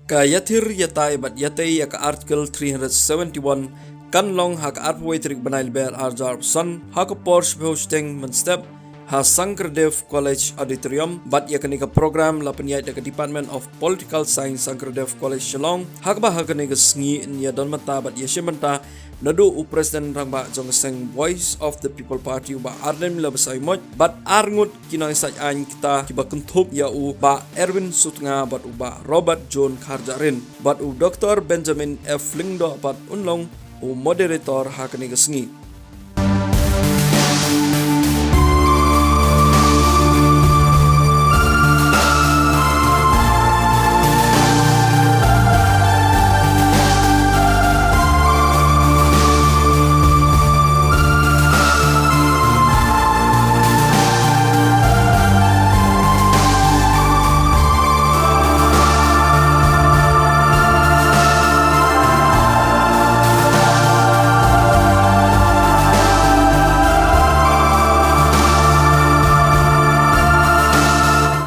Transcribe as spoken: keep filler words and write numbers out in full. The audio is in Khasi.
Ka ïathir ïatai bad ïatei ïa ka Article three hundred seventy-one kan long ha ka arphew tarik bnai Lber arhajar arphew san ha ka por shiphew shiteng mynstep ha Sankardev College Auditorium. Bad ïa kane ka program la pynïaid da ka Department of Political Science, Sankardev College, Shillong, ha kaba ha kane ka sngi yn ïadon bynta bad ïashim bynta naduh u President Rangbah jong ka seng Voice of the People Party, u Bah Ardent Miller Basaiawmoit, bad arngut ki nongïasaid aiñ kita kiba kynthup ïa u Bah Erwin Sutnga bad u Bah Robert John Kharjahrin, bad u Doktor Benjamin F Lyngdoh pat un long u moderator ha kane ka sngi.